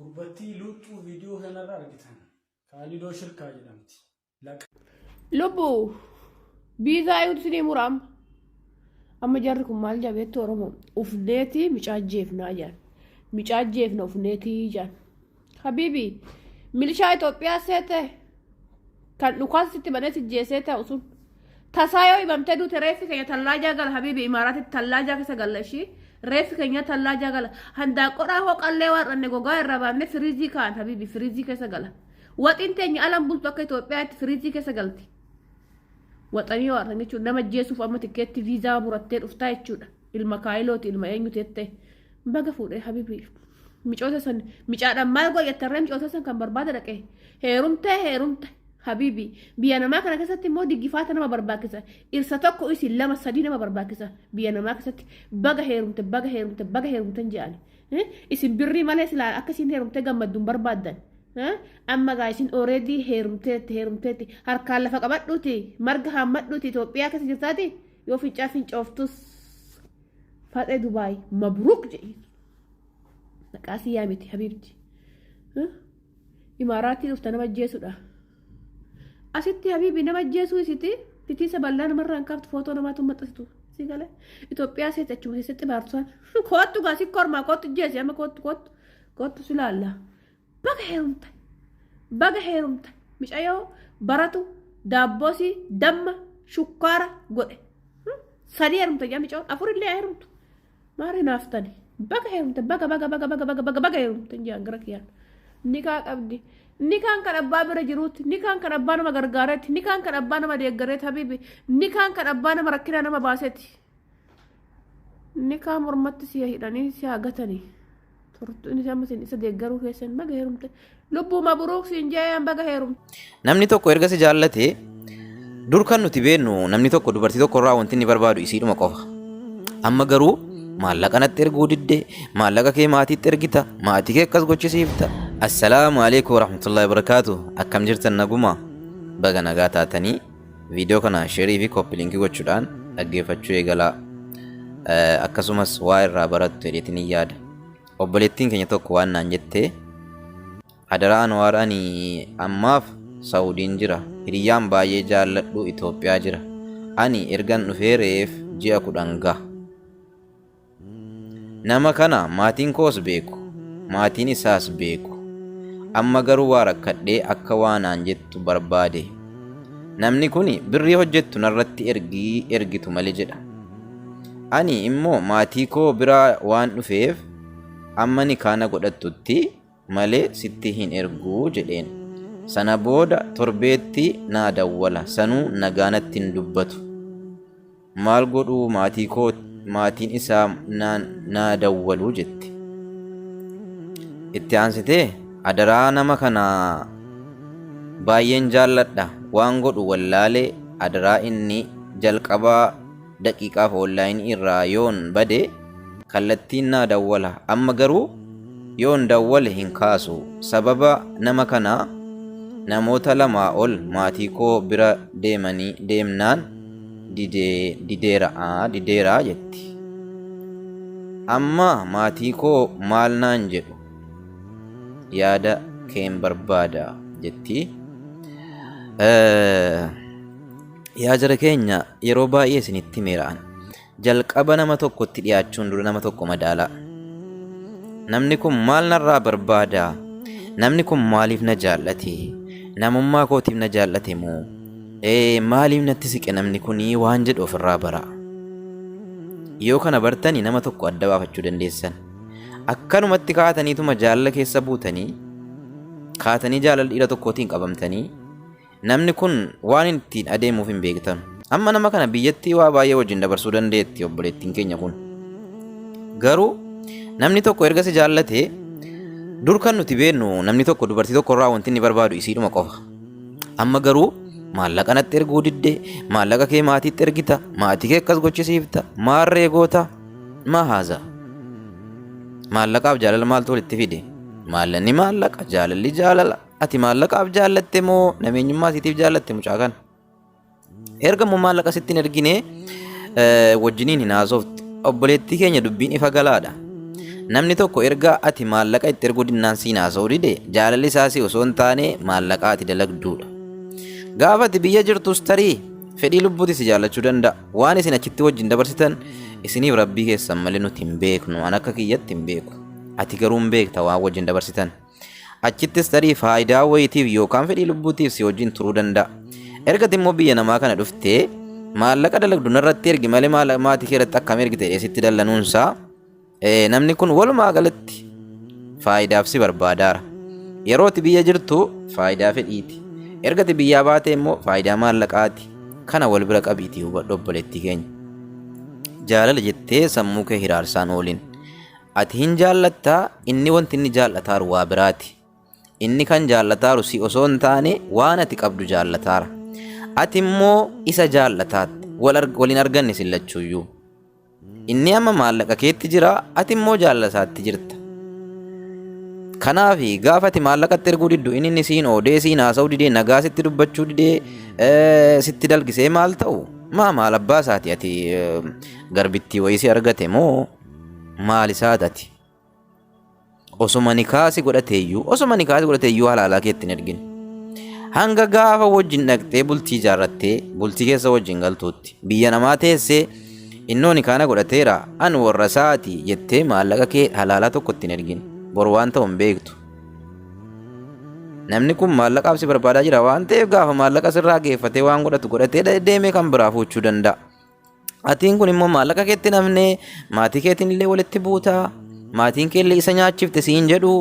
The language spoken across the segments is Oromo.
Gurbattii luuxxuu viidiyoo kanarra argitan Kaalidoo Shirkaa jedhamti. Laqa. Lubbu biizaa eeguutu isinii mura amma. Amma jarri kun maal jedha beektu Oromoo ufneetii micaa jeefnaa jedhan. Micaa jeefna ufneetii jedhan. Habiibi milishaa Itoophiyaa seete kan dhukaasa sitti banee si jeesee ta'u sun. Tasaa yoo himamtee duute reeffi keenya tallaajaa gala habiibi imaaraatitti tallaajaa keessa galla ishii reeffi keenya tallaajaa gala handaaqqodhaa hoo qallee waan dhanne gogaa irraa baafne firiizii kaan habiibi firiizii keessa gala waxiin teenya alan bultu akka Itoophiyaatti firiizii keessa galti waxanii yoo argan jechuudha nama jeesuuf amma tikkeetti viizaa murattee dhuftaa jechuudha ilma kaayilooti ilma eenyu teettee baga fuudhee habiibi micoota san micaadhaan maal godha jettarree micoota san kan barbaada dhaqee heerumtee heerumte Habibi biyya namaa kana keessatti immoo diggifaata nama barbaachisa. Dhirsa tokko isin lama sadii nama barbaachisa biyya namaa keessatti baga heerumte baga heerumte baga heerumte jedhani. Isin birrii malee silaa akka isin heerumte gammaddu hin barbaaddan. Amma gaa isin already heerumteetti heerumteetti harkaan lafa qabadhuuti marga haammadhuuti Itoophiyaa keessa jirtaati yoo fincaa fincooftus faxee Dubaay mabruuk jedhi. Maqaa si yaamiti habiibti. Imaaraatii dhufta nama ajjeesudha. Asitti habiibi nama ajjeesuu isiti titiisa bal'aa namarraa hin kaaftu footoo namaatu maxxansitu. Si galee Itoophiyaa seeti achuma keessatti baartu san. Koottu gaa si kormaa koottu jeesi amma koottu koottu koottu si laalla. Baga heerumte baga heerumte micayoo baratu daabboosii damma shukkaara godhe. Sadii heerumte jaa micayoon afurillee heerumtu. Maal hinaaftani? Baga heerumte baga baga baga baga baga baga baga heerumte hin gara kiyyaan. Nikaa qabdi. Nikaan kan abbaa bira jiruuti. Nikaan kan abbaa nama gargaareeti. Nikaan kan abbaa nama deeggareeti habiibi. Nikaan kan abbaa nama rakkinaa nama baaseeti. Nikaa mormatti si hidhanii si haa gatanii. Tortu inni amma isin isa deeggaruu keessan baga heerumte. Lubbuu mabruuk siin jee baga heerumte. Namni tokko erga si jaallate dur kan nuti beennu namni tokko dubartii tokko irraa wanti inni barbaadu isiidhuma qofa. Amma garuu maallaqa natti erguu didde, maallaqa kee maatiitti ergita, maatii kee akkas gochisiifta. Assalaamu alaikum warahmatullahi wabarakaatu. Akkam jirtan naguma? Baga nagaa taatanii viidiyoo kana sheerii fi koppiliinkii gochuudhaan dhaggeeffachuu eegalaa. Akkasumas waa irraa barattu jedheetiin hin yaada. Obboleettiin keenya tokko waan naan jette Hadaraa Anwaar ani ammaaf Saudiin jira. Hiriyyaan baay'ee jaalladhu Itoophiyaa jira. Ani ergan dhufee reef ji'a 10 ga. Nama kana maatiin koos beeku. Maatiin isaas beeku. Amma garuu waa rakkadhee akka waa naan jettu barbaade. Namni kuni birrii hojjettu narratti ergii ergitu male jedha. Ani immoo maatii koo biraa waan dhufeef amma nikaa na godhattutti malee sitti hin ergu jedheen. Sana booda torbeetti naa dawwala sanuu nagaa natti hin dubbatu. Maal godhuu maatii koo maatiin isaa naan naa dawwalu jette. Itti aansitee adaraa nama kana baay'een jaalladha waan godhu wallaalee adaraa inni jalqabaa daqiiqaaf online irraa yoon bade kallattiin naa dawwala amma garuu yoon dawwale hin kaasu sababa nama kanaa namoota lamaa ol maatii koo bira deemanii deemnaan didee dideera dideera jetti amma maatii koo maal naan jedhu yaada keen barbaada jetti. Yaa jara keenya yeroo baay'ee isinitti himeera an. Jalqaba nama tokkotti dhiyaachuun dura nama tokko madaalaa. Namni kun maal narraa barbaada? Namni kun maaliif na jaallate? Namummaa kootiif na jaallate moo? Ee, maaliif natti siqe namni kun waan jedhu ofirraa baraa. Yoo kana bartani nama tokko adda baafachuu dandeessan. Akkanumatti kaataniituma jaalala keessa buutanii kaatanii jaalala dhiira tokkootiin qabamtanii Namni kun waan inni ittiin adeemuuf hin beektanu. Amma nama kana biyyatti waa baay'ee wajjin dabarsuu dandeetti obboleettiin keenya kun. Garuu namni tokko erga si jaallate dur kan nuti beennu namni tokko dubartii tokko irraa wanti inni barbaadu isiidhuma qofa. Amma garuu maallaqa natti erguu didde, maallaqa kee maatiitti ergita, maatii kee akkas gochisiifta, maarree goota, maa haaza. Maallaqaaf jaalala maaltu walitti fide? Maallaqni maallaqa, jaalalli jaalala. Ati maallaqaaf jaallatte moo nameenyummaa siitiif jaallatte mucaa kana? Erga immoo maallaqa sitti hin ergine wajjiniin hin haasoftu. Obboleettii keenya dubbiin ifa galaadha. Namni tokko erga ati maallaqa itti erguu dinnaan siin haasa'uu dide, jaalalli isaa si osoo hin taane maallaqa ati dalagduudha. Gaafa ati biyya jirtus tarii fedhii lubbuuti si jaallachuu danda'a. Waan isin achitti wajjin dabarsitan isiniif Rabbii keessan malee nuti hin beeknu. An akka kiyyatti hin beeku. Ati garuu hin beekta waan wajjin dabarsitan. Achittis tarii faayidaa wayiitiif yookaan fedhii lubbuutiif si wajjin turuu danda'a. Erga ati immoo biyya namaa kana dhuftee maallaqa dalagdu narratti ergi malee maatii kee irratti akkam ergite jedhee sitti dallanuunsaa namni kun walumaa galatti faayidaaf si barbaadaara. Yeroo ati biyya jirtu faayidaa fedhiiti. Erga ati biyyaa baatee immoo faayidaa maallaqaati. Kana wal bira qabiitii hubadhu obboleettii keenya. Jaalala jettee sammuu kee hiraarsaan oolin. Ati hin jaallattaa, inni wanti inni jaallataaru waa biraati. Inni kan jaallataaru si osoo hin taane waan ati qabdu jaallataara. Ati immoo isa jaallataatta. Wal wal hin arganne isin lachuuyyuu. Inni amma maallaqa keetti jira, ati immoo jaalala isaatti jirta. Kanaaf gaafa ati maallaqatti erguu diddu inni inni siin oodee siin haasa'uu didee nagaa sitti dubbachuu didee sitti dalgisee maal ta'u? Maa maal abbaa isaati ati garbittii wayii si argate moo maal isaati ati? Osoma nikaa si godhateeyyuu osoma nikaa si godhateeyyuu halaalaa keetti hin ergin. Hanga gaafa wajjin dhaqxee bultii ijaarrattee bultii keessa wajjin galtuutti biyya namaa teessee innoo nikaana godhateera an warra isaati jettee maallaqa kee halaalaa tokko itti hin ergin. Bor waan ta'u hin beektu. Namni kun maallaqaaf si barbaadaa jira waan ta'eef gaafa maallaqa sirraa geeffatee waan godhatu godhatee deemee kan biraa fuuchuu danda'a. Atiin kun immoo maallaqa keetti namne maatii keetiin illee walitti buuta. Maatiin kee illee isa nyaachifte siin jedhu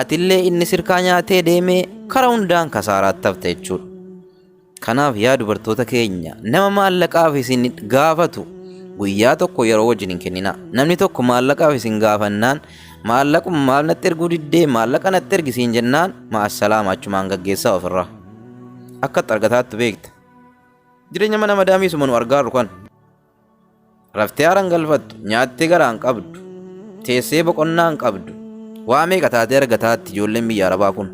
atillee inni sirkaa nyaatee deemee karaa hundaan kasaaraatti hafta jechuudha. Kanaaf yaa dubartoota keenya nama maallaqaaf isin gaafatu guyyaa tokko yeroo wajjin hin kenninaa. Namni tokko maallaqaaf isin gaafannaan maallaquma maal natti erguu diddee maallaqa natti ergi siin jennaan ma'assalaama achumaan gaggeessaa ofirraa. Akka itti argataattu beekta. Jireenya mana madaamii isuma nu argaarru kan. Raftee haara hin galfattu, nyaattee garaa hin qabdu, teessee boqonnaa hin qabdu. Waa meeqa taatee argataatti ijoolleen biyya Arabaa kun.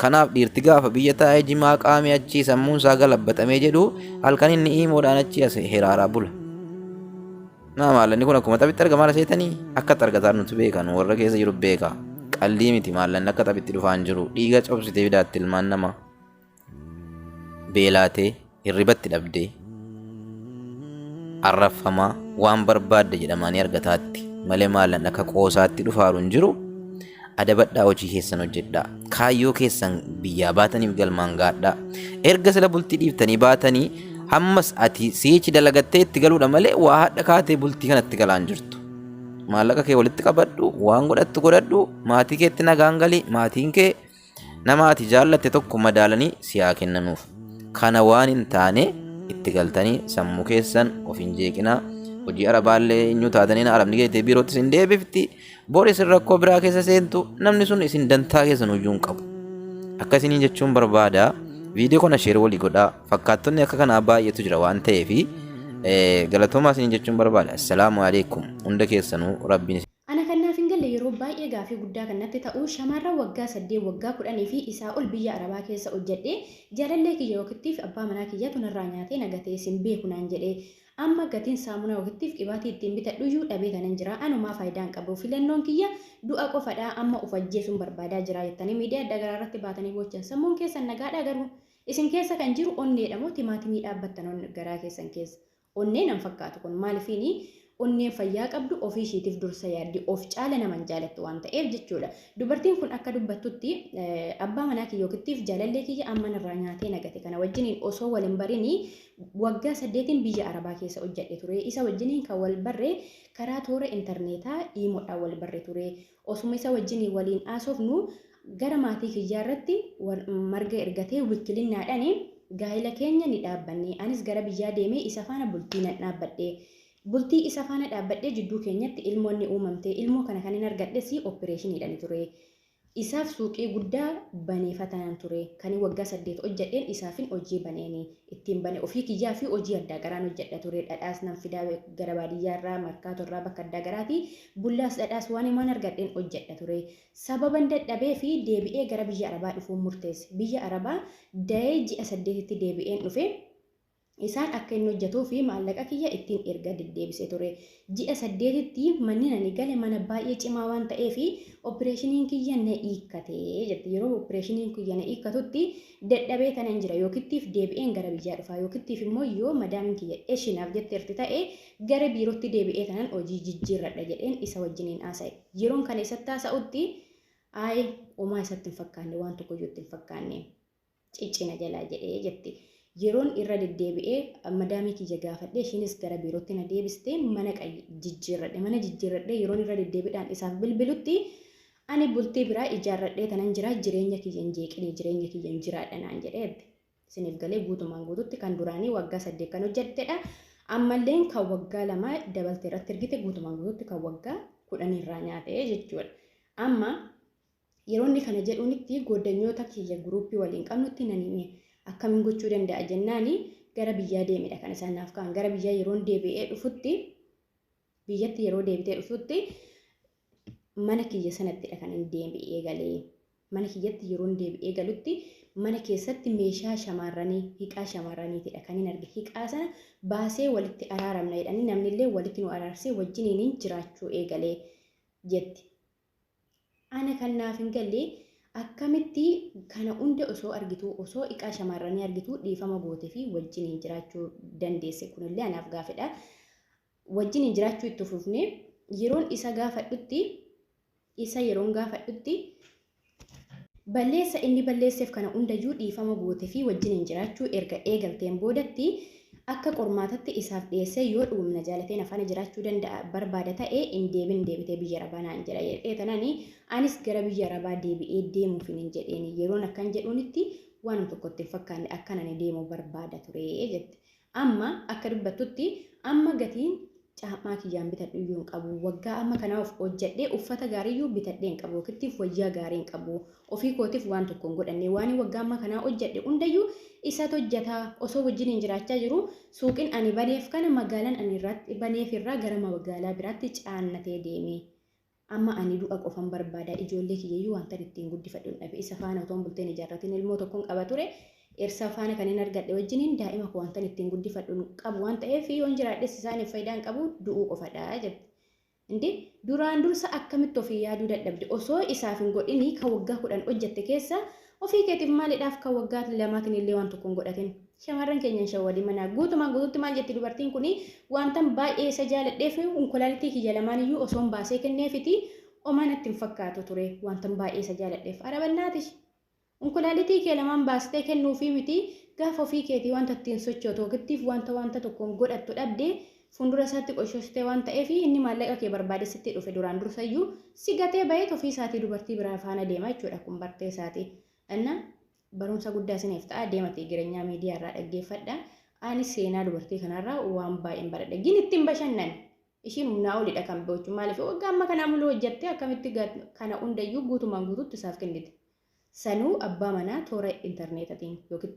Kanaaf dhiirti gaafa biyya taa'ee jimaa qaamee achii sammuun isaa galabbaxamee jedhu halkan inni iimoodhaan achii as hiraaraa bula. Naa maallanni kun akkuma taphitti argamaa seetanii akka itti argataa nuti beekan warra keessa jiru beeka. Qallii miti maallanni akka taphitti dhufaan jiru dhiiga cobsitee fidaatti ilmaan namaa. Beelaatee, hirribatti dhabdee, arrabfamaa, waan barbaadde jedhamaanii argataatti malee maallan akka qoosaatti dhufaaru hin jiru. Adabadhaa hojii keessan hojjedhaa. Kaayyoo keessan biyyaa baataniif galmaan gaadhaa. Erga sila bultii dhiiftanii baatanii hammas ati siichi dalagattee itti galuudha malee waa hadha kaatee bultii kanatti galaan jirtu. Maallaqa kee walitti qabadhu, waan godhattu godhadhu, maatii keetti nagaan gali, maatiin kee Nama ati jaallatte tokko madaalanii si haa kennanuuf. Kana waan hin taane itti galtanii sammuu keessan of hin jeeqinaa. Hojii arabaallee eenyu taatanii arabni geettee biirootti isin deebifti. Bor isin rakkoo biraa keessa seentu namni sun isin dantaa keessan hoyyuu hin qabu. Akka isiniin jechuun barbaada. Viidiyoo kana sheer walii godhaa. Fakkaattonni akka kanaa baay'eetu jira waan ta'eef galatoomaa isiniin jechuun barbaada. Assalaamu alaikum. Hunda keessanuu rabbiin Ana kan naaf hin galle yeroo baay'ee gaafii guddaa kan natti ta'u shamaarran waggaa 8 waggaa 10 fi isaa ol biyya arabaa keessa hojjedhee jaalallee kiyya yokittiif abbaa manaa kiyyatu narraa nyaatee na gatee sin beeku naan jedhee amma gatiin saamunaa yokittiif qibaatii ittiin bitadhuyyuu dhabee tanan jira anumaa faayidaa hin qabu filannoon kiyya du'a qofadha amma of ajjeesuun barbaadaa jira jettanii miidiyaa adda garaa irratti baatanii boochan sammuun keessan nagaadhaa garuu isin keessa kan jiru onneedha moo timaatimii dhaabbattan garaa keessan keessa Onnee nan fakkaatu kun maalifiini onneen fayyaa qabdu ofii ishiitif dursa yaaddi of caala nama hin jaalattu waan ta'eef jechuudha. Dubartiin kun akka dubbattutti abbaa manaa kiyya yokittiif jaalallee kiyya amma narraa nyaatee nagate kana wajjiniin osoo wal hin barini waggaa saddeetiin biyya Arabaa keessa hojjedhe ture. Isa wajjiniin kan wal barre karaa toora intarneetaa iimoodhaan wal barre ture. Osuma isa wajjiniin waliin haasofnu gara maatii kiyyaa irratti marga ergatee wikkilinnaadhaan gaa'ila keenya ni dhaabbanne. Anis gara biyyaa deemee isa faana bultii nan dhaabbadhe. Bultii isa faana dhaabbadhee jidduu keenyatti ilmoon ni uumamte. Ilmoo kana kanin argadhes oppireeshiniidhani ture. Isaaf suuqii guddaa baneefatanan ture. Kanin waggaa 8 hojjedheen isaafin hojii baneeni. Ittiin bane ofii kiyyaa fi hojii addaa garaan hojjedha ture. Dhadhaas nan fidaa gara baadiyyaa irraa, markaatoo irraa, bakka addaa garaatii bullaas dhadhaas waan himaan argadheen hojjedha ture. Sababan dadhabeefi deebi'ee gara biyya Arabaa dhufuun murteesse. Biyya Arabaa dayee ji'a saddeetitti deebi'een dhufe. Isaan akka inni hojjetuu fi maallaqa kiyya ittiin erga deddeebisee ture. Ji'a 8tti manni ani gale mana baay'ee cimaa waan ta'eef opereeshiniin kiyya na hiikkate jette. Yeroo opereeshiniin kiyya na hiikkatutti dadhabee kanan jira yookittiif deebi'een gara biyyaa dhufa yookittiif immoo yoo madaamiin kiyya eshinaaf jetteerti ta'e gara biirootti deebi'ee kanan hojii jijjiirradha jedheen isa wajjiniin haasa'e. Yeroon kana isatti haasa'utti ayi homaa isatti hin fakkaanne waan tokkoyyuu itti hin fakkaanne ciccina jalaa jedhee jetti. Yeroon irra deddeebi'ee madaamii kiyya gaafadhe ishiinis gara biirootti na deebistee mana jijjiirradhe. Mana jijjiirradhee yeroon irra deddeebiidhaan isaaf bilbilutti ani bultii biraa ijaarradhee tanan jira jireenya kiyya hin jeeqinii jireenya kiyya hin jiraadha naan jedhee. Isiniif galee guutumaan guututti kan duraanii waggaa 8 kan hojjettedha. Ammalleen kan waggaa 2 dabalte irratti ergite guutumaan guututti kan waggaa 10 irraa nyaate jechuudha. Amma yeroo inni kana jedhuunitti goddanyoota kiyya guruuppii waliin qabnutti nan hime. Akkamiin gochuu danda'a jennaani gara biyyaa deemedha kan isaan naaf ka'an. Gara biyyaa yeroon deebi'ee dhufutti biyyatti yeroo deebitee dhufutti mana kiyya sanattidha kan inni deebi'ee galee. Mana kiyyatti yeroon deebi'ee galutti mana keessatti meeshaa shamarranii hiqaa shamarraniitidha kan inni arge. Hiqaa sana baasee walitti araaramna jedhanii namnillee walitti nu araarsee wajjiniin jiraachuu eegalee jetti. Ana kan naaf hin galle akkamitti kana hunda osoo argitu osoo hiqaa shamarranii argitu dhiifama gootee fi wajjiniin jiraachuu dandeesse kunillee anaaf gaafidha. Wajjiniin jiraachuu itti fufnee yeroon isa gaafadhutti balleessa inni balleesseef kana hundayyuu dhiifama gootee fi wajjiniin jiraachuu erga eegalteen boodatti akka qormaatatti isaaf dhiyeessee yoo dhugumna jaalateen afaan jiraachuu danda'a barbaada ta'ee hin deebin deebitee biyya arabaa naan jedha jedhee tanani anis gara biyya arabaa deebi'ee deemuuf hin jedheeni yeroon akkan jedhuunitti waan tokkotti hin fakkaanne akkan ani deemuu barbaada ture jette. Amma akka dubbattutti amma gatiin caamaa kiyyaan bitadhu iyyuu hin qabu waggaa amma kanaaf hojjedhee uffata gaarii iyyuu bitadhee hin qabu yookiin wayyaa gaarii hin qabu ofii kootiif waan tokko hin godhanne waan waggaa amma kanaa hojjedhe hundayyuu isatu hojjetaa osoo wajjiniin jiraachaa jiru suuqiin ani baneef kana magaalaan ani irratti baneef irraa gara magaalaa biraatti caannatee deeme. Amma ani du'a qofan barbaada ijoollee kiyyayyuu wanta ittiin guddifadhu hin dhabe isa faana otoo bulteen ijaarratiin ilmoo tokkoon qaba ture. Eersaa faana kan hin argadhe wajjiniin daa'ima koo wanta ittiin guddifadhu qabu waan ta'eef yoon jiraadhes isaaniif faayidaa hin qabu du'uu qofadha jette. Indi duraan dursa akkamitti ofii yaaduu dadhabde osoo isaaf hin godhini kan waggaa 10 hojjette keessa ofii keetiif maaliidhaaf kan waggaa 2 illee waan tokko hin godhatin. Shamarran keenya hin shawwadin manaa guutumaan guututti maal jetti dubartiin kuni wantan baay'ee isa jaaladheef konkolaalitii kiyya lamaan iyyuu osoo hin baasee kenneefiti homaa natti hin fakkaatu ture wantan baay'ee isa jaaladheef arabannaatish. Konkolaalitii kee lamaan baastee kennuufii miti gaafa ofii keetii wanta ittiin sochootu yookiin wanta tokkoon godhattu dhabdee fuuldura isaatti qoshostee waan ta'eef inni maallaqa kee barbaade sitti dhufe duraan dursayyuu si gatee bahee ofii isaatii dubartii biraa faana deema jechuudha kun bartee isaati. Inna barumsa guddaa isiniif ta'a deematee jireenyaa miidiyaa irraa dhaggeeffadha. Ani seenaa dubartii kanarraa waan baay'een baradhe. Gin ittiin bashannan ishiin humnaa olidha kan beektu maaliif waggaa amma kanaa muluu hojjattee akkamitti kana hundayyuu guutumaan guututti isaaf kennite. Sanuu abbaa manaa toora intarneetatiin yookiin